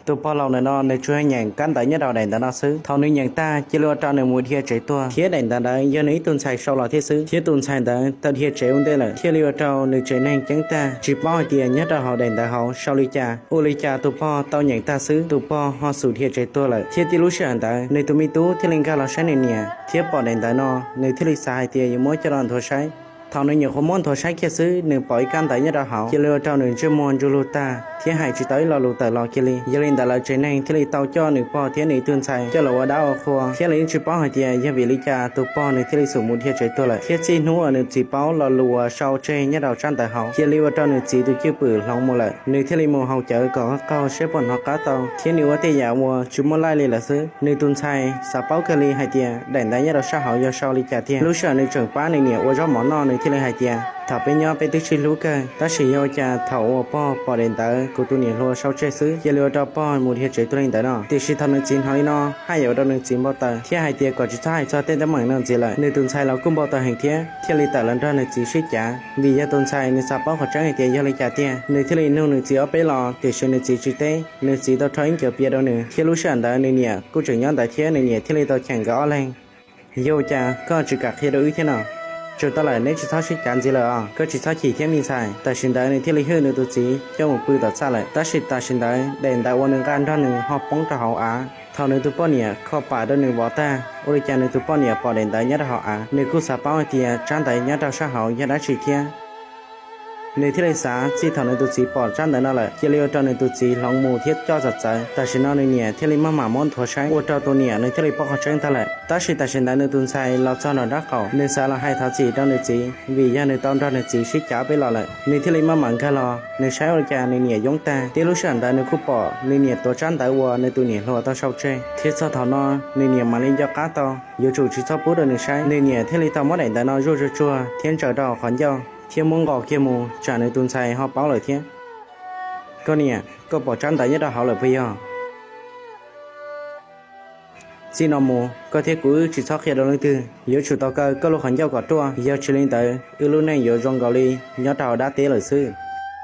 Tus pog laus ntawm no nws tsuas nyeem kab ntawv nyob rau daim ntawv no xwb. Thaum nws nyeem tag cia li ua rau nws mus dhia tsev tuag, thiab daim ntawv ntawd yog nws ib tug ntxhais sau los thiab xwb. Thiab tus ntxhais ntawd tau dhia tsev ua ntej lawm, thiaj li ua rau nws tsev neeg ceeb tag, tsis paub hais tias nyob rau hauv daim ntawv hauv sau li cas. Ua li cas tus pog tau nyeem tag xwb, tus pog ho xum dhia tsev tuag lawm. Thiab tib lub sij hawm ntawd nws tus me tub thiaj li nkag los saib nws niam, thiab pom daim ntawv no, nws thiaj li xav hais tias yuav muab coj los nthuav saib. Thaum nws nyuam qhuav muab nthuav saib kiag xwb, nws pom ib kab ntawv nyob rau hauv, cia li ua rau nws ntsej muag ntsuj lug tag, thiab hais tsis tau ib lo lus tawm los kiag li. Yog li ntawd lawv tsev neeg thiaj li tau coj nws pog thiab nws ib tug ntxhais coj los ua dab ua qhua, thiab lawv yeej tsis paub hais tias yog vim li cas tus pog nws thiaj li xum mus dhia tsev tuag lawm. Thiab txij hnub uas nws txiv paub lo lus uas sau tseg nyob rau tsab ntawv hauv, cia li ua rau nws txiv tus cwj pwm hloov mus lawm. Nws thiaj li mus haus cawv kom qaug qaug seb puas hnov qab tau, thiab nws ua tej yam uas tsis muaj laij li lawm xwb. Nws tus ntxhais xav paub kawg li hais tias daim ntawv nyob rau sab hauv yog sau li cas tiag. Lub sij hawm nws tseem pab nws niam ua zaub mov noj, nws thiaj li hais tias, thaum peb nyob peb twb sib hlub kawg, tab sis yog ua cas thaum uas pog pom daim ntawv kuv tus niam hluas sau tseg xwb, cia li ua rau pog mus dhia tsev tuag li ntawd no. Tiam sis thaum nws txiv hnov li no, haj yam ua rau nws txiv npau taws, thiab hais tias kom tsis txhob hais txog tej teeb meem no ntxiv lawm. Nws tus ntxhais los kuj npau taws heev thiab, thiaj li tawm los nrog nws txiv sib cav. Vim yog tus ntxhais nws xav paub qhov tseeb hais tias yog li cas tiag, nws thiaj li nug nws txiv ob peb los, tiam sis nws txiv tsis teb. Nws txiv tau rho ib ncaws pias rau nws, thiab lub sij hawm ntawd nws niam kuj tseem nyob ntawd thiab, nws niam thiaj li tau cheem nkawd ob leeg. Yog ua cas koj tsis kam qhia rau wb thiab no? Tsum tau lawm, neb tsis txhob sib cav ntxiv lawm os, koj tsis txhob chim thiab me ntxhais. Tam sim ntawd nws thiaj li hwj nws tus txiv coj mus pw tom txaj lawm. Tab sis tam sim ntawd daim ntawv uas nws nqa nrog nws ho poob rau hauv av. Thaum nws tus poj niam kho pam rau nws vov tag, ua li cas nws tus poj niam pom daim ntawv nyob rau hauv av, nws kuj xav paub hais tias tsab ntawv nyob rau sab hauv yog dab tsi thiab. Nws thiaj li xav txij thaum nws tus txiv pom tsab ntawv no lawm, cia li ua rau nws tus txiv hloov mus thiab coj txom txawv. Tam sim no nws niam thiaj li maj mam muab nthuav saib, ua rau tus niam nws thiaj li paub qhov tseeb tag lawm. Tab sis tam sim ntawd nws tus ntxhais los txog nram nraub qaum, nws xav los hais thov txim rau nws txiv, vim yog nws tau nrog nws txiv sib cav ob peb los lawm. Nws thiaj li maj mam nkag los, nws saib ua li cas nws niam yoob tag. Tib lub sij hawm ntawd nws kuj pom nws niam tuav tsab ntawv uas nws tus niam hluas tau sau tseg, thiab txog thaum no nws niam mam li nco qab tau, yuav tsum tsis txhob pub rau nws saib. Nws niam thiaj li tau muab daim ntawv no zuaj zuag tsuag thiab ntsaws rau hauv qhov ncauj, thiab muab nqos kiag mus tsam nws tus ntxhais ho paub lawm thiab. Koj niam, koj pom tsab ntawv nyob rau hauv lawm puas yog? Txij no mus koj thiab kuv wb tsis txhob qhia rau leej twg, yuav tsum tau kaw koj lub qhov ncauj kom ruaj, yog tsis li ntawd wb lub neej yuav zoo nkaus li nyob rau hauv dab teb lawm xwb.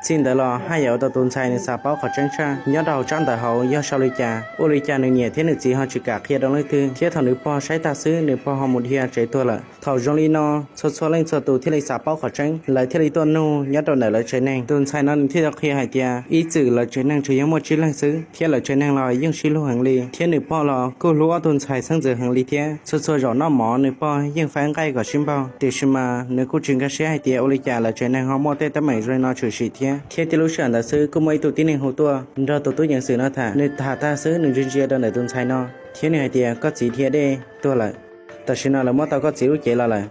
Txij ntawd los haj yam ua tau tus ntxhais nws xav paub qhov tseeb tshaj, nyob rau hauv tsab ntawv hauv yog sau li cas, ua li cas nws niam thiab nws txiv ho tsis kam qhia rau leej twg, thiab thaum nws pog saib tag xwb nws pog ho mus dhia tsev tuag lawm. Thaum zoo li no, txhua txhua leej txhua tus thiaj li xav paub qhov tseeb, lawv thiaj li tuaj nug nyob rau ntawm lawv tsev neeg. Tus ntxhais no nws thiaj tau qhia hais tias ib txwm lawv tsev neeg tsuas yog muaj tsib leeg xwb, thiab lawv tsev neeg los yeej sib hlub heev li, thiab nws pog los kuj hlub ob tug ntxhais xeeb ntxwv heev li thiab. Txhua txhua zaum noj mov nws pog yeej faib nqaij kom sib npaug, tiam sis mas nws kuj tsis nkag siab hais tias ua li cas lawv tsev neeg ho muaj tej teeb meem zoo li no tshwm sim thiab. Thiab tib lub sij hawm ntawd xwb kuj muaj ib tug tib neeg hu tuaj nrog tus tub ceev xwm no tham. Nws tham tag xwb nws ntsia ntsia rau ntawm tus ntxhais no, thiab nws hais tias koj txiv dhia dej tuag lawm. Tam sim no lawv muab tau koj txiv lub cev los lawm.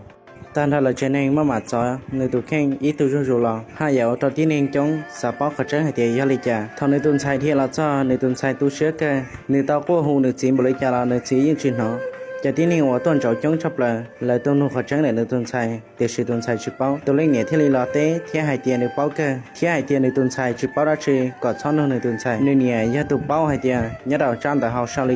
Tag nrho lawv tsev neeg maj mam txov nws tus kheej ib tug zuj zus los, haj yam ua rau tib neeg coob xav paub qhov tseeb hais tias yog li cas. Thaum nws tus ntxhais dhia los txog, nws tus ntxhais tu siab kawg, nws tau quaj hu nws txiv npaum li cas los nws txiv yeej tsis hnov. Cov tib neeg uas tuaj ntsaum coob tshaj plaws, lawv tuaj nug qhov tseeb ntawm nws tus ntxhais, tiam sis tus ntxhais tsis paub. Tus leej niam thiaj li los teb thiab hais tias nws paub kawg, thiab hais tias nws tus ntxhais tsis paub dab tsi kom txhob nug nws tus ntxhais. Nws niam yog tus paub hais tias nyob rau tsab ntawv hauv sau li